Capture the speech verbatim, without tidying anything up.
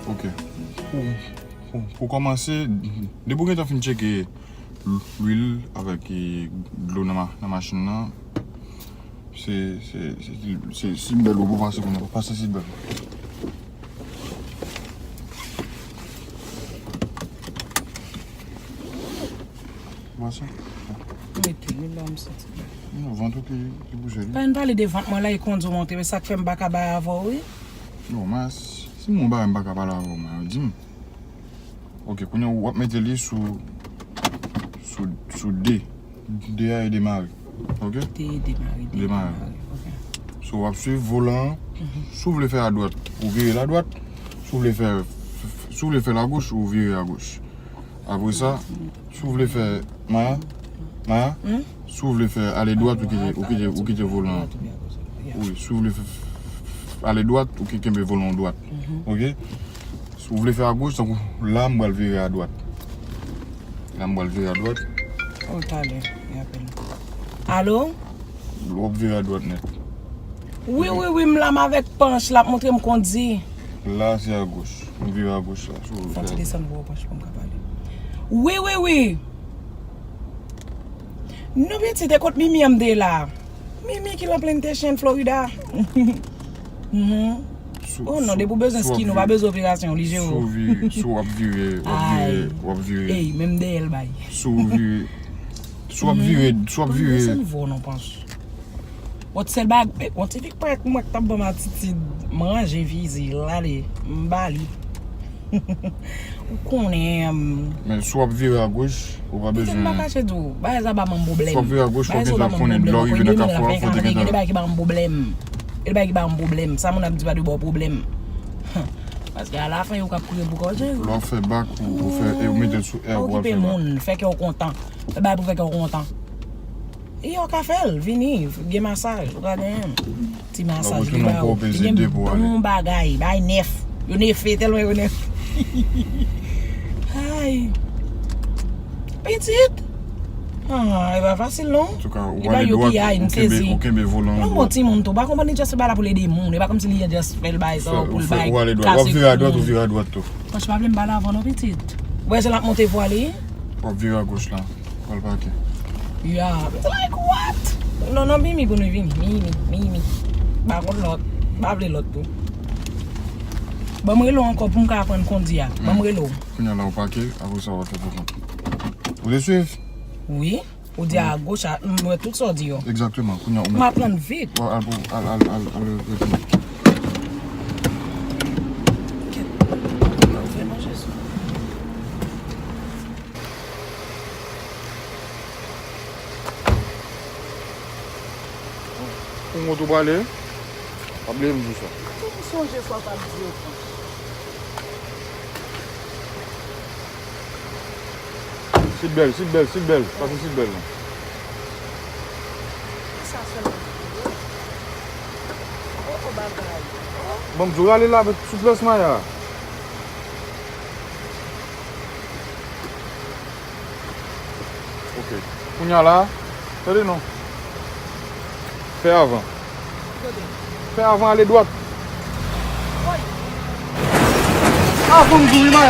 Ok. Pou, pou, pou kòmanse, depi w gentan fin tcheke lwil avèk, e, dlo nan ma-, nan machin nan, se, se, se, se seatbelt ou pou pase kounye a. Pase seatbelt ou. Pase. Mete li la, m santi byen. Non, vant ou ki, ki bouje li. Pa vin pale de vant mwen la, e kondi w monte, men sa k fè m pa ka bay avè w, wi. Non, mas, si m wè yon bagay m pa ka pale avè w, man, di m. Ok, kounye a w ap mete li sou, sou, sou de. De a e demare. Ok? De, demare, de, Demare. Demare. Ok. So, w ap swiv volan an. Mhm. Si w vle fè adwat, ou vire l adwat. Si w vle fè, si w vle fè l agoch, ou vire agoch. Apre sa, si w vle fè, Maya, Maya, Hmm? Si w vle fè ale dwat, ou kite, ou kite, ou kite volan an. Wi, si w vle fè, fè ale dwat, ou ki kenbe volan an dwat. Mhm. Ok? Si w vle fè agoch, tankou la, m pral vire adwat. La, m pral vire adwat. Oh, talè, y apèl. Alo? W ap vire adwat nèt. Wi, wi, wi, m la, m avèk Panch, l ap montre m kondi. La, se agoch. M vire agoch la. Si w vle Fò ti fè desann pou w, Panch, pou m ka pale. Wi, wi, wi. Non, pitit, e kot Mimi an m te la. Mimi ki lan Plantation, Florida. Mhm. Si w, Oh non, si w, depi w bezwen si w ap skin, ou pa vire, bezwen operasyon, li jere si w w. Vire, si w ap vire, w ap vire, Ay. W ap vire. Ey, menm dèyè l bay. Si w vire, si w ap Mhm. vire, si w ap Bon, vire. Desann vwa w non, Panch. Wòt sèl bag, wòt ti fi k parèt mwen k t ap ban m atitid, m ranje fizi l, ale, m ba li. Ou konnen, m Men si w ap vire agoch, ou pa Pitit, m pa bezwen kache di w, bagay sa ba m pwoblèm. Si w ap vire agoch, fò w Bagay sa gentan ba m konnen, lè w pwoblèm, rive nan kafou a, fò w te gentan gen de bagay ki ba m pwoblèm. Gen de bagay ki ba m pwoblèm. Sa moun ap di pa de ba w pwoblèm. Paske alafen, yo k ap kouri pou kò w, Jerry. Lè w ap fè bak, ou, ou fè, e ou mete l sou air, ou al Okipe fè bak. Moun, fè kè w kontan. Fè bagay pou fè kè w kontan. E yo ka fè l, vini, gen masaj, ou ka genyen. Ti masaj, li ba ou. Li gen bon bagay, bagay nèf. Yo nefe, tèlman yo nèf. Ay. Pitit. Ah, e pa fasil non. Antouka, ou ale dwat, ou kenbe, ou kenbe volan an dwat. Yon bon timoun tou, pa konprann li just fè bagay la pou l ede moun. E pa kòmsi li just fè l bay sa, pou l bay kase moun. Ou ale dwat, w ap vire adwat, ou vire adwat tou. Franchman, pa vle m pale avè w non, pitit. Ou wè jan l ap monte vwa li? W ap vire agoch la. Pral pake. Ya, m te like, what? Non, non, Mimi pou nou vini. Mimi, Mimi. Pa konn lòt. Pa vle lòt tou. Ban m rele w ankò pou m ka aprann kondi a. Ban m rele w. Kounye a la ou pake, apre sa w ap fè pou kont. Ou te swiv? Wi. Ou di a goch a, m wè tout sa w di yo. Egzakteman. Kounye a ou mèt. M aprann vit. Al, al, al, al, al, al, al. Kèt. Fè manje sou. Pou mwen tou prale, pa bliye m di w sa. Tou m sonje sa w t ap di yo, Franch. Seatbelt, seatbelt, seatbelt. Pase seatbelt lan. Ki sa sèlman? Oh, oh, bagay. Oh. Bon, m di w rale la avèk souplès, Maya. Ok. Kounye a la, tande non. Fè avan. Fè avan, ale dwat. Avan m di w wi, Maya.